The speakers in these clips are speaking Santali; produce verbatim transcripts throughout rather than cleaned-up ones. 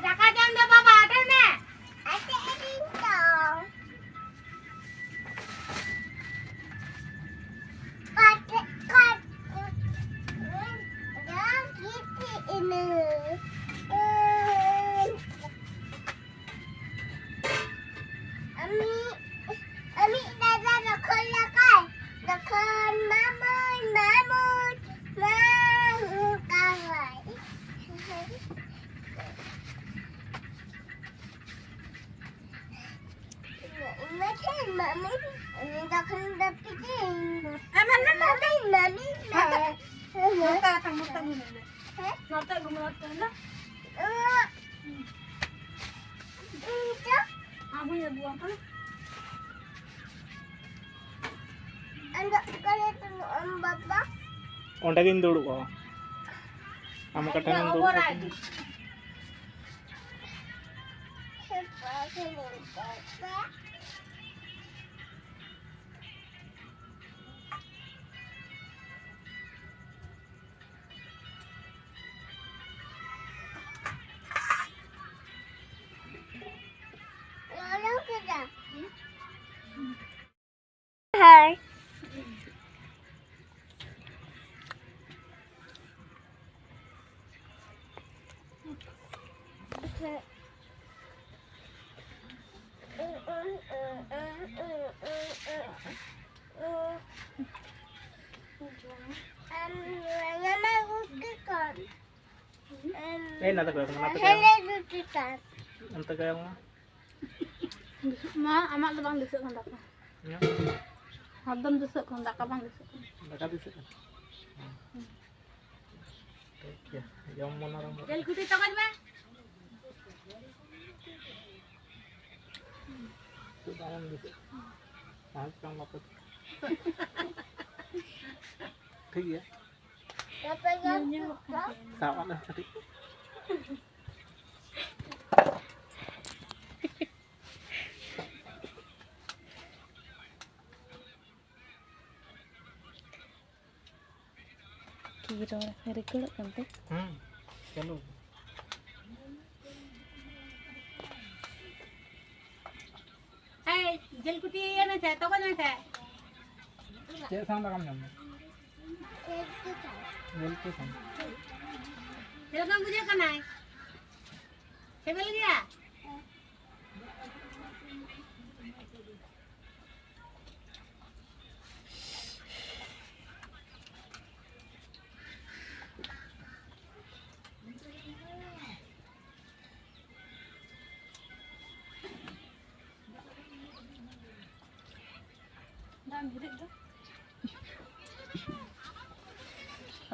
ᱫᱟᱠᱟ ᱡᱚᱢ ᱫᱚ ᱵᱟᱵᱟ, ᱟᱴᱮᱫ ᱢᱮ᱾ ᱟᱴᱮᱫ ᱤᱫᱤᱧ ᱛᱚ᱾ ᱠᱟᱴ-, ᱠᱟᱴ-, ᱫᱚ ᱜᱤᱛᱤᱡ ᱮᱱᱟᱹᱧ᱾ ᱟᱢᱤ, ᱟᱢᱤ ᱫᱟᱫᱟ ᱫᱚᱠᱷᱚᱞ ᱞᱟᱠᱟᱭ, ᱫᱚᱠᱷᱚᱞ ᱢᱟᱢᱩᱱ, ᱢᱟᱢᱩᱱ, ᱢᱟᱢᱩᱱ ᱠᱟᱣᱟᱭ᱾ ᱢᱟᱢᱩᱱ, ᱢᱟᱢᱩᱱ, ᱫᱚᱠᱷᱚᱞ ᱫᱚ ᱯᱤᱴᱤ᱾ ᱢᱟᱢᱩᱱ, ᱢᱟᱢᱩᱱ, ᱢᱟᱢᱩᱱ᱾ ᱢᱟᱛᱟ, ᱢᱟᱛᱟ, ᱢᱟᱛᱟ, ᱢᱟᱛᱟ᱾ ᱦᱮᱸ? ᱱᱚᱛᱮ ᱜᱩᱢᱟᱹ ᱛᱟᱦᱮᱱᱟ᱾ ᱤᱧ ᱫᱚ ᱟᱢ ᱦᱚᱸᱧ ᱟᱹᱜᱩᱣᱟᱢ ᱠᱟᱱᱟ᱾ ᱟᱢ ᱫᱚ ᱚᱠᱟᱨᱮ ᱫᱩᱲᱩᱵ ᱟᱢ ᱵᱟᱵᱟ? ᱚᱸᱰᱮ ᱜᱤᱧ ᱫᱩᱲᱩᱵᱼᱟ᱾ ᱟᱢ ᱚᱠᱟ ᱴᱷᱮᱱᱮᱢ ᱫᱩᱲᱩᱵ ᱟᱠᱟᱱᱟ? ᱦᱳᱭ᱾ ᱮᱭ, ᱱᱟᱛᱮ ᱠᱚᱭᱚᱜ ᱢᱮ, ᱱᱟᱛᱮ ᱠᱚᱭᱚᱜ ᱢᱮ᱾ ᱦᱮᱸ, ᱱᱟᱛᱮ ᱠᱚᱭᱚᱜ ᱢᱮ᱾ ᱚᱱᱛᱮ ᱠᱚᱭᱚᱜ ᱢᱮ᱾ ᱢᱟ, ᱟᱢᱟᱜ ᱫᱚ ᱵᱟᱝ ᱫᱤᱥᱟᱹᱜ ᱠᱟᱱ ᱫᱟᱠᱟ᱾ ᱤᱧᱟᱹᱜ? ᱦᱚᱨᱫᱚᱢ ᱫᱤᱥᱟᱹᱜ ᱠᱟᱱ, ᱫᱟᱠᱟ ᱵᱟᱝ ᱫᱤᱥᱟᱹᱜ ᱠᱟᱱᱟ᱾ ᱫᱟᱠᱟ ᱫᱤᱥᱟᱹᱜ ᱠᱟᱱᱟ? ᱦᱮᱸ᱾ ᱴᱷᱤᱠ ᱜᱮᱭᱟ, ᱡᱚᱢ ᱢᱚᱱᱮ ᱟᱨᱟᱢᱵᱚ᱾ ᱛᱮᱞ ᱠᱩᱴᱤ ᱛᱚᱜᱚᱡ ᱢᱮ᱾ ᱱᱤᱛᱚᱜ ᱫᱚ ᱟᱢᱮᱢ ᱫᱤᱥᱟᱹᱜ ᱠᱟᱱᱟ᱾ ᱛᱟᱦᱮᱸ ᱠᱟᱱ ᱵᱟᱯᱮ᱾ ᱴᱷᱤᱠ ᱜᱮᱭᱟ᱾ ᱥᱟᱵ ᱟᱞᱮ ᱠᱟᱹᱴᱤᱡ᱾ ᱠᱤ ᱨᱚᱲ ᱨᱮᱠᱚᱨᱰᱚᱜ ᱠᱟᱱ ᱛᱮ? ᱦᱩᱸ, ᱪᱟᱹᱞᱩ᱾ ᱡᱤᱞ ᱠᱩᱴᱤ ᱤᱭᱟᱹ ᱢᱮᱥᱮ, ᱛᱚᱜᱚᱡ ᱢᱮᱥᱮ᱾ ᱪᱮᱫ ᱥᱟᱶ ᱫᱟᱠᱟᱢ ᱡᱚᱢ ᱫᱟ? ᱡᱤᱞ ᱩᱛᱩ ᱥᱟᱶ᱾ ᱪᱮᱫ ᱞᱮᱠᱟᱢ ᱵᱩᱡᱷᱟᱹᱜ ᱠᱟᱱᱟᱭ? ᱥᱤᱵᱤᱞ ᱜᱮᱭᱟ?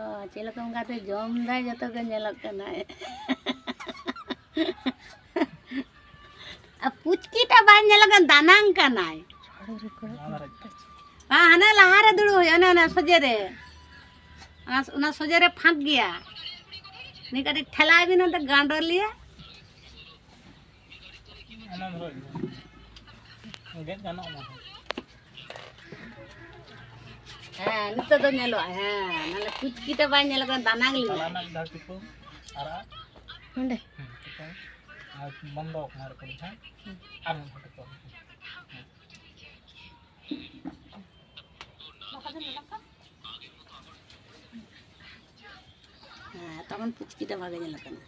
ᱚ, ᱪᱮᱫ ᱞᱮᱠᱟ ᱚᱱᱠᱟᱛᱮ ᱡᱚᱢ ᱫᱟᱭ, ᱡᱚᱛᱚ ᱜᱮ ᱧᱮᱞᱚᱜ ᱠᱟᱱᱟ᱾ ᱟᱨ ᱯᱩᱪᱠᱤᱴᱟ ᱵᱟᱭ ᱧᱮᱞᱚᱜ ᱠᱟᱱᱟ, ᱫᱟᱱᱟᱝ ᱠᱟᱱᱟᱭ᱾ ᱵᱟᱝ, ᱦᱟᱱᱮ ᱞᱟᱦᱟᱨᱮ ᱫᱩᱲᱩᱵ ᱦᱩᱭᱩᱜᱼᱟ, ᱚᱱᱮ ᱚᱱᱟ ᱥᱚᱡᱷᱮ ᱨᱮ᱾ ᱚᱱᱟ, ᱚᱱᱟ ᱥᱚᱡᱷᱮ ᱨᱮ ᱯᱷᱟᱸᱠ ᱜᱮᱭᱟ᱾ ᱩᱱᱤ ᱠᱟᱹᱴᱤᱡ ᱴᱷᱮᱞᱟᱭ ᱵᱤᱱ ᱚᱱᱛᱮ ᱜᱟᱸᱰᱚ ᱞᱤᱭᱟ᱾ ᱚᱱᱟ ᱫᱚ ᱜᱮᱫ ᱜᱟᱱᱚᱜᱼᱟ ᱚᱱᱟ ᱦᱚᱸ᱾ ᱦᱮᱸ, ᱱᱤᱛᱚᱜ ᱫᱚ ᱧᱮᱞᱚᱜᱼᱟ᱾ ᱦᱮᱸ, ᱱᱟᱞᱮ ᱠᱩᱪᱠᱤᱴᱟ ᱵᱟᱭ ᱧᱮᱞᱚᱜ ᱠᱟᱱᱟ, ᱫᱟᱱᱟᱝ ᱞᱮᱱᱟ᱾ ᱛᱟᱞᱟ ᱨᱮᱱᱟᱜ ᱡᱟᱦᱟᱸ ᱪᱩᱯᱟᱹ ᱟᱨᱟᱜ᱾ ᱱᱚᱸᱰᱮ? ᱦᱮᱸ, ᱪᱩᱯᱟᱹ᱾ ᱟᱨ ᱵᱚᱱᱫᱚ ᱟᱠᱟᱱᱟ ᱟᱨ ᱠᱚ ᱡᱟᱦᱟᱸ᱾ ᱦᱮᱸ᱾ ᱟᱨ ᱢᱤᱫ ᱜᱷᱟᱹᱲᱤᱡ ᱯᱚᱨ᱾ ᱦᱮᱸ᱾ ᱦᱮᱸ, ᱛᱚᱠᱷᱚᱱ ᱯᱩᱪᱠᱤᱴᱟ ᱵᱷᱟᱜᱮ ᱧᱮᱞᱚᱜ ᱠᱟᱱᱟ᱾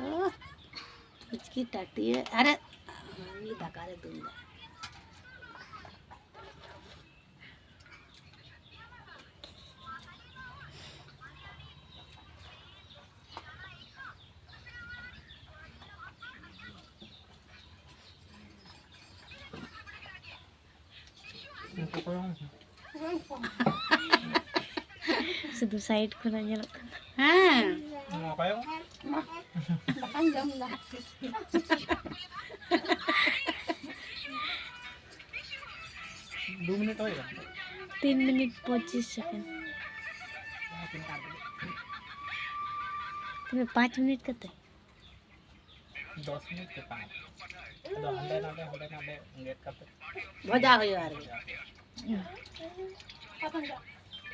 ᱚ, ᱯᱩᱪᱠᱤ ᱴᱟᱹᱴᱤᱭᱟᱹ, ᱟᱨᱮ, ᱩᱱᱤ ᱫᱟᱠᱟ ᱨᱮ ᱫᱩᱞ ᱫᱟ᱾ ᱥᱩᱫᱷᱩ side ᱠᱷᱚᱱᱟᱜ ᱧᱮᱞᱚᱜ ᱠᱟᱱᱟ᱾ ᱦᱮᱸ᱾ ᱱᱚᱣᱟ ᱠᱚᱭᱚᱜ ᱢᱮ᱾ ᱫᱟᱠᱟᱧ ᱡᱚᱢ ᱫᱟ᱾ ᱫᱩ ᱢᱤᱱᱤᱴ ᱦᱩᱭ ᱠᱟᱱᱟ᱾ ᱛᱤᱱ ᱢᱤᱱᱤᱴ ᱯᱚᱸᱪᱤᱥ ᱥᱮᱠᱮᱱᱰ᱾ ᱛᱤᱱᱟᱹᱜ, ᱯᱟᱸᱪ ᱢᱤᱱᱤᱴ ᱠᱟᱛᱮ? ᱫᱚᱥ ᱢᱤᱱᱤᱴ ᱪᱮᱛᱟᱱ᱾ ᱟᱫᱚ ᱦᱟᱸᱰᱮ ᱱᱟᱰᱮ, ᱦᱟᱸᱰᱮ ᱱᱟᱰᱮ ᱜᱮᱫ ᱠᱟᱛᱮ ᱵᱷᱚᱡᱟ ᱦᱩᱭᱩᱜᱼᱟ ᱟᱨᱠᱤ᱾ ᱵᱷᱚᱡᱟ ᱦᱩᱭᱩᱜᱼᱟ᱾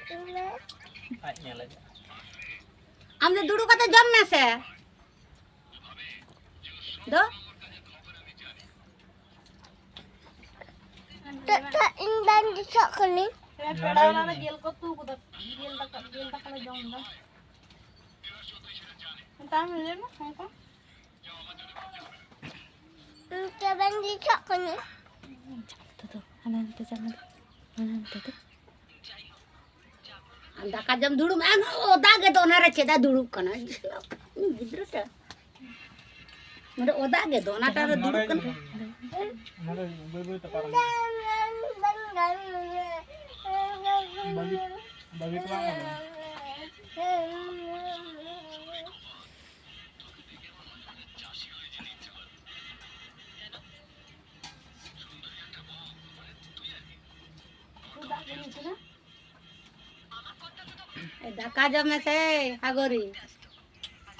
ᱟᱡ ᱧᱮᱞ ᱞᱟᱹᱜᱤᱫ᱾ ᱟᱢ ᱫᱚ ᱫᱩᱲᱩᱵ ᱠᱟᱛᱮ ᱡᱚᱢ ᱢᱮ ᱥᱮ᱾ ᱫᱚ? ᱴᱟᱴᱟ ᱤᱧ ᱵᱟᱝ ᱫᱤᱥᱟᱹᱜ ᱠᱟᱹᱱᱟᱹᱧ᱾ ᱦᱮᱸ, ᱯᱮᱲᱟ ᱚᱲᱟᱜ ᱨᱮ ᱡᱤᱞ ᱠᱚ ᱩᱛᱩ ᱠᱟᱫᱟ᱾ ᱡᱤᱞ ᱫᱟᱠᱟ, ᱡᱤᱞ ᱫᱟᱠᱟ ᱞᱮ ᱡᱚᱢ ᱮᱫᱟ᱾ ᱢᱮᱛᱟᱭ ᱢᱮ, ᱞᱟᱹᱭ ᱢᱮ, ᱚᱱᱠᱟ᱾ ᱤᱧ ᱛᱚ ᱵᱟᱝ ᱫᱤᱥᱟᱹᱜ ᱠᱟᱹᱱᱟᱹᱧ᱾ ᱦᱟᱱᱛᱮ ᱫᱚ, ᱦᱟᱱᱮ ᱦᱟᱱᱛᱮ ᱪᱟᱞᱟᱜ ᱢᱮ᱾ ᱦᱟᱱᱮ ᱦᱟᱱᱛᱮ ᱫᱚ᱾ ᱟᱨ ᱫᱟᱠᱟ ᱡᱚᱢ ᱫᱩᱲᱩᱵ ᱢᱮ᱾ ᱟᱨ ᱚᱫᱟ ᱜᱮ ᱫᱚ ᱚᱱᱟ ᱨᱮ ᱪᱮᱫᱟᱜ ᱫᱩᱲᱩᱵ ᱠᱟᱱᱟ? ᱜᱤᱫᱽᱨᱟᱹ ᱴᱟ᱾ ᱱᱚᱰᱮ ᱚᱫᱟ ᱜᱮ ᱫᱚ ᱚᱱᱟᱴᱟᱜ ᱨᱮ ᱫᱩᱲᱩᱵ ᱠᱟᱱᱟ᱾ ᱱᱚᱰᱮ ᱵᱟᱹᱭ ᱵᱟᱹᱭ ᱛᱮ ᱯᱟᱨᱚᱢ᱾ ᱵᱟᱹᱜᱤ, ᱵᱟᱹᱜᱤ ᱠᱚᱣᱟ ᱠᱚ᱾ ᱫᱟᱠᱟ ᱡᱚᱢ ᱢᱮᱥᱮ, ᱦᱟᱜᱚᱨᱤ᱾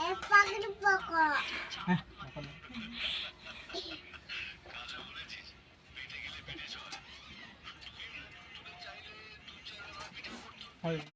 ᱮ ᱯᱟᱜᱲᱤ ᱯᱚᱠᱚ᱾ ᱦᱳᱭ᱾